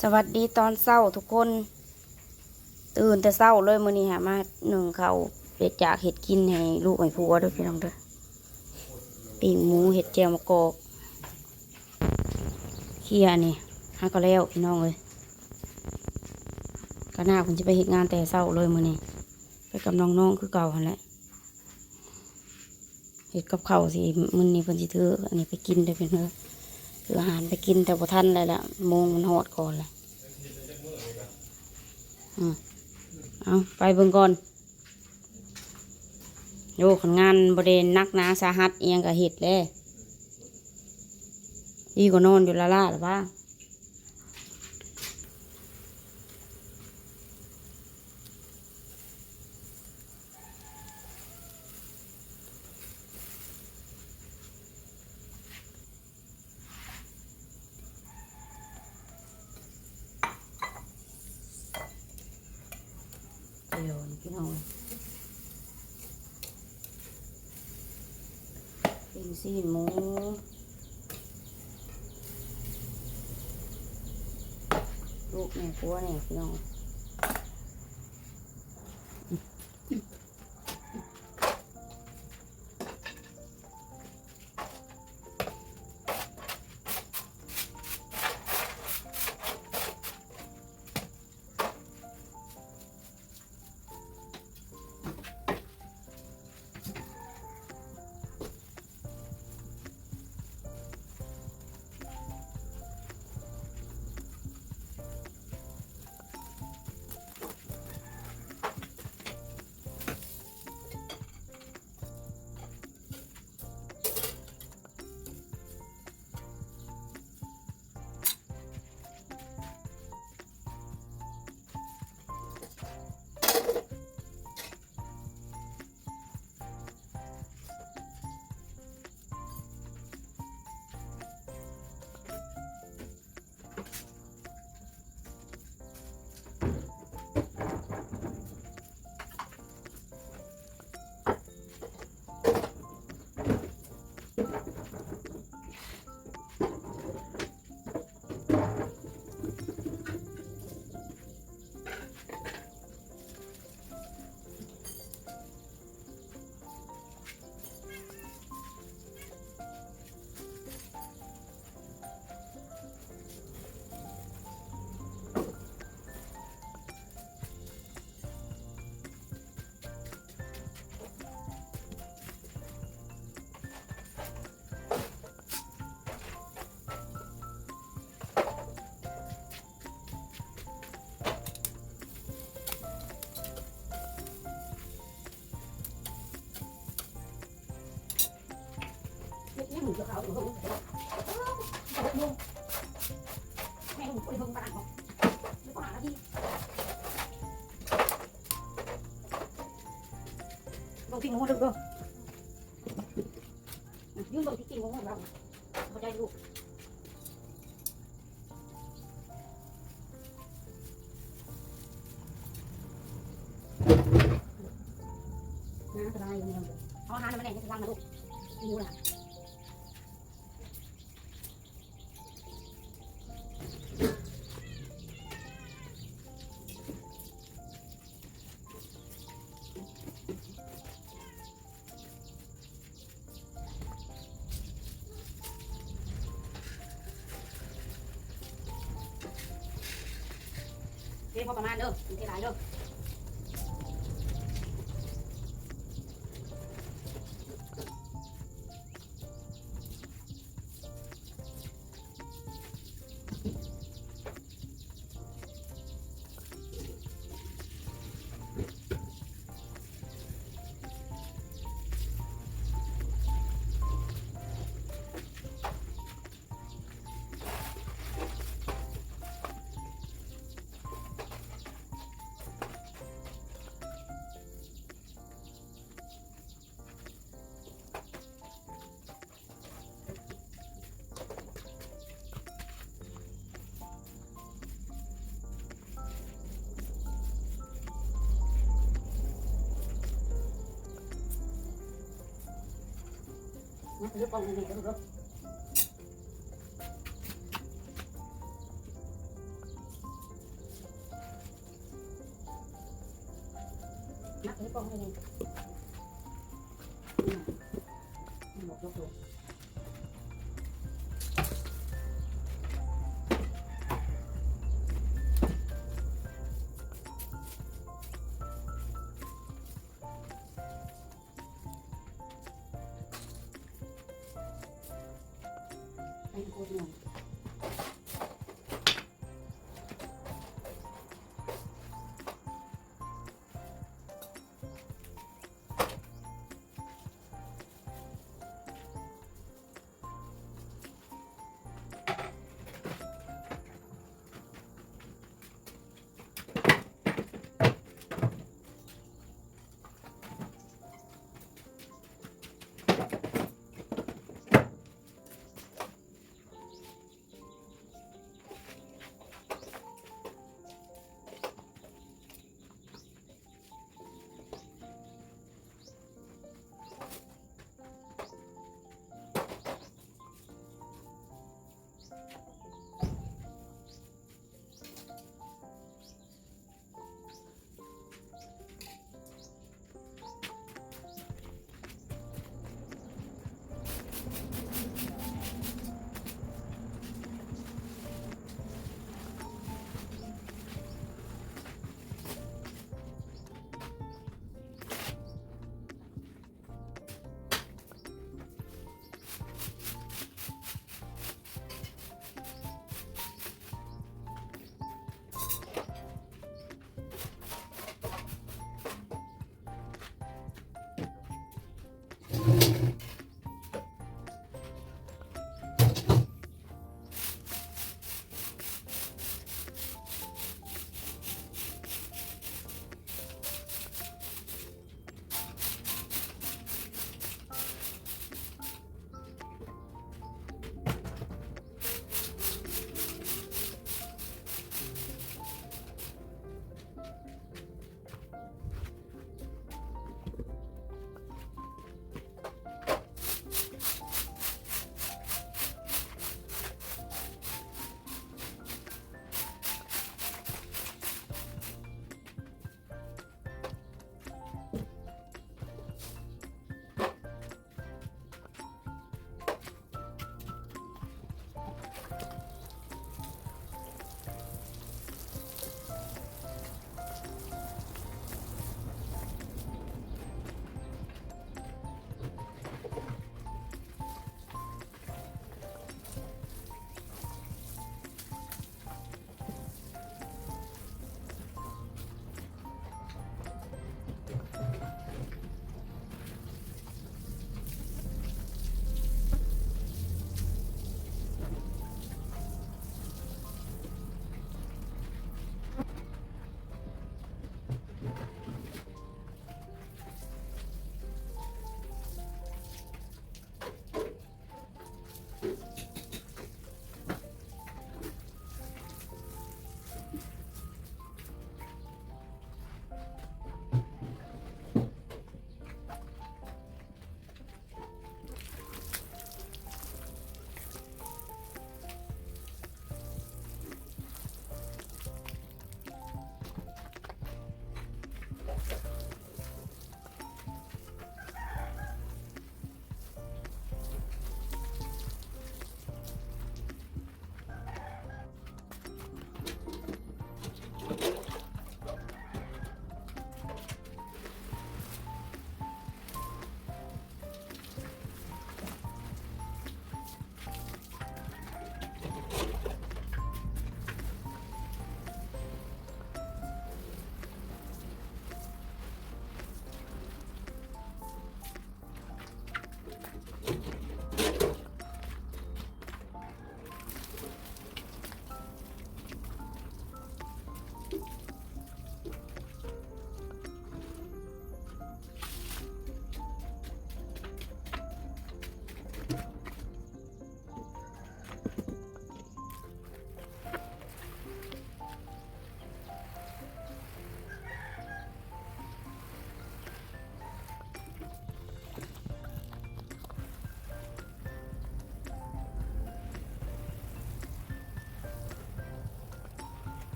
ສະຫວັດດີຕອນເຊົ້າທຸກຄົນ. ຕື່ນແຕ່ເຊົ້າເລີຍມື້ນີ້ຫາ ມາໜຶ້ງເຂົ້າ ເຮັດຈາກເຮັດກິນໃຫ້ລູກໃຫ້ຜົວເດີພີ່ນ້ອງເດີ. ປີ້ງໝູ ເຮັດແຈ່ວໝາກກອກ ເຄຍອັນນີ້ຫາກໍແລ້ວພີ່ນ້ອງເອີຍ. ກະໜ້າເພິ່ນຊິໄປເຮັດງານແຕ່ເຊົ້າເລີຍມື້ນີ້ ໄປກັບນ້ອງໆຄືເກົ່າຫັ້ນແຫຼະ. ເຮັດກັບເຂົ້າຊິ ມື້ນີ້ເພິ່ນຊິຖືອັນນີ້ໄປກິນເດີພີ່ນ້ອງເອີຍ. ຖືອາຫານໄປກິນ ແຕ່ບໍ່ທັນແລ້ວລະ ໂມງມັນຮອດກ່ອນລະ. ອືມ ເອົາ ໄປເບິ່ງກ່ອນ. ໂອ້ ຄັນງານບໍ່ໄດ້ໜັກໜາສາຫັດອີ່ຫຍັງກະເຮັດແຫຼະ ດີກວ່ານອນຢູ່ລ້າໆລະວ່າ. ດຽວນີ້ພີ່ນ້ອງ ປີ້ງຊີ້ນໝູ ລູກແມ່ຄົວແດ່ພີ່ນ້ອງ. ເບິ່ງປີ້ງໝູເດີ ຢືນເບິ່ງປີ້ງໝູເຮົາ ບໍ່ໄດ້ລູກ. ເອົາອາຫານມາແນ່ ໃຫ້ກຳລັງນະລູກ ຫິວລະ. ເທພໍປະມານເດີ ເທຫຼາຍເດີ. ມາ ເອົາກ້ອງໃຫ້ແມ່ເດີລູກເດີ. ເ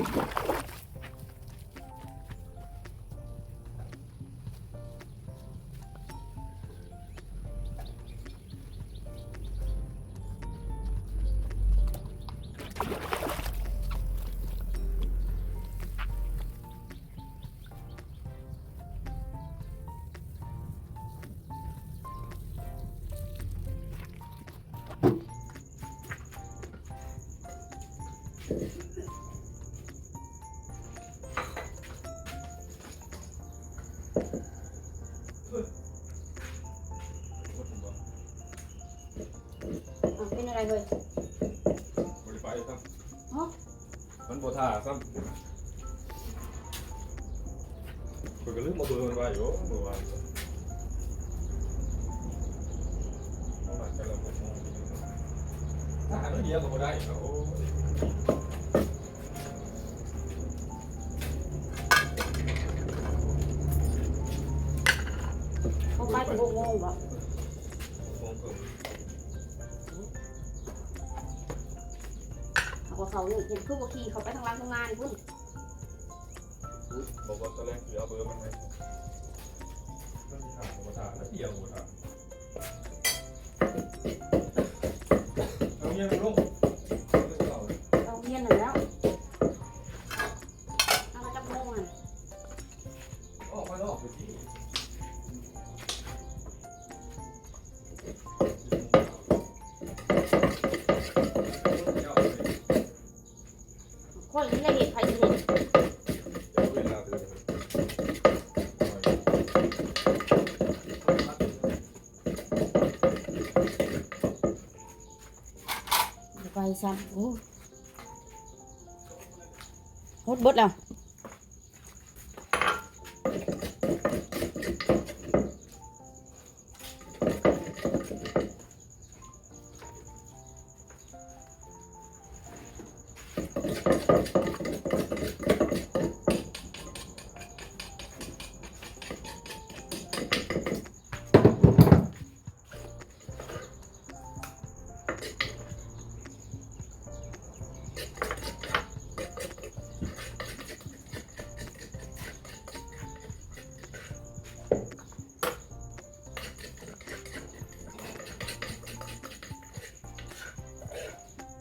ອ້າວ ເປັນອະໄລເຮີ້ຍ? ບໍ່ໄດ້ໄປຊ້ຳ. ຮະ? ມັນບໍ່ຖ້າຊ້ຳ. ຂ້ອຍກໍລືມເອົາເບີມັນໄວ້ຢູ່ມື້ວານນີ້. ເຮົານັດກັນແລ້ວຫົກໂມງ. ຖ້າໜ້ອຍດຽວກໍບໍ່ໄດ້. ໂອ້ຍ. ເຮົາໄປແຕ່ຫົກໂມງບໍ? ຫົກໂມງເຄິ່ງ. ເຮົາກໍເຂົ້ານີ້ ເຫັນຄືບໍ່ຂີ່ເຂົ້າໄປທາງຫຼັງໂຮງງານພຸ້ນ. ບອກວ່າຕອນແລງຊິເອົາເບີມັນໃຫ້. ມັນຊິຖາມບໍ່ຖາມ ແລ້ວດຽວບໍ່ຖາມ. ເອົາເມຍລົງ ເອົາເມຍນັ້ນແລ້ວ. ເອົາມາຈັກໂມງຫັ້ນ? ອອກມານອກໄປຕິ. ຂ້ອຍນີ້ລະເຮັດ ໃຜຊິເຮັດ? ໄປຊ້ຳ. ໂອ້ ຫົດເບິດແລ້ວ.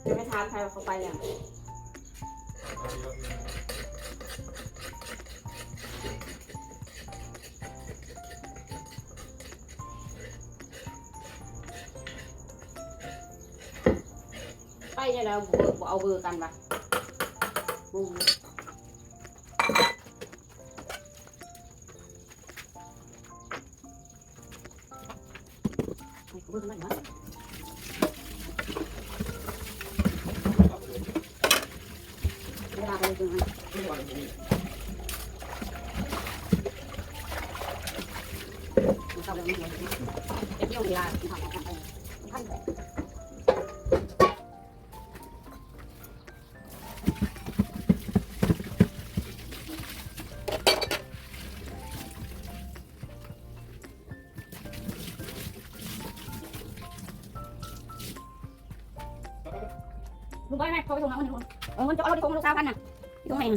ຈະໄປຖາມໃຜວ່າເຂົາໄປຫຍັງ. ໄປແນວໃດ ບໍ່ ບໍ່ເອົາເບີກັນວະ? ງງ. ລູກໄວ້ໃຫ້ເຂົາໄປສົ່ງເອົາເງິນໃຫ້ລູກ. ເອີ ເງິນເຈົ້າເອົາໄປສົ່ງລູກສາມພັນນະ ໄປສົ່ງໃຫ້.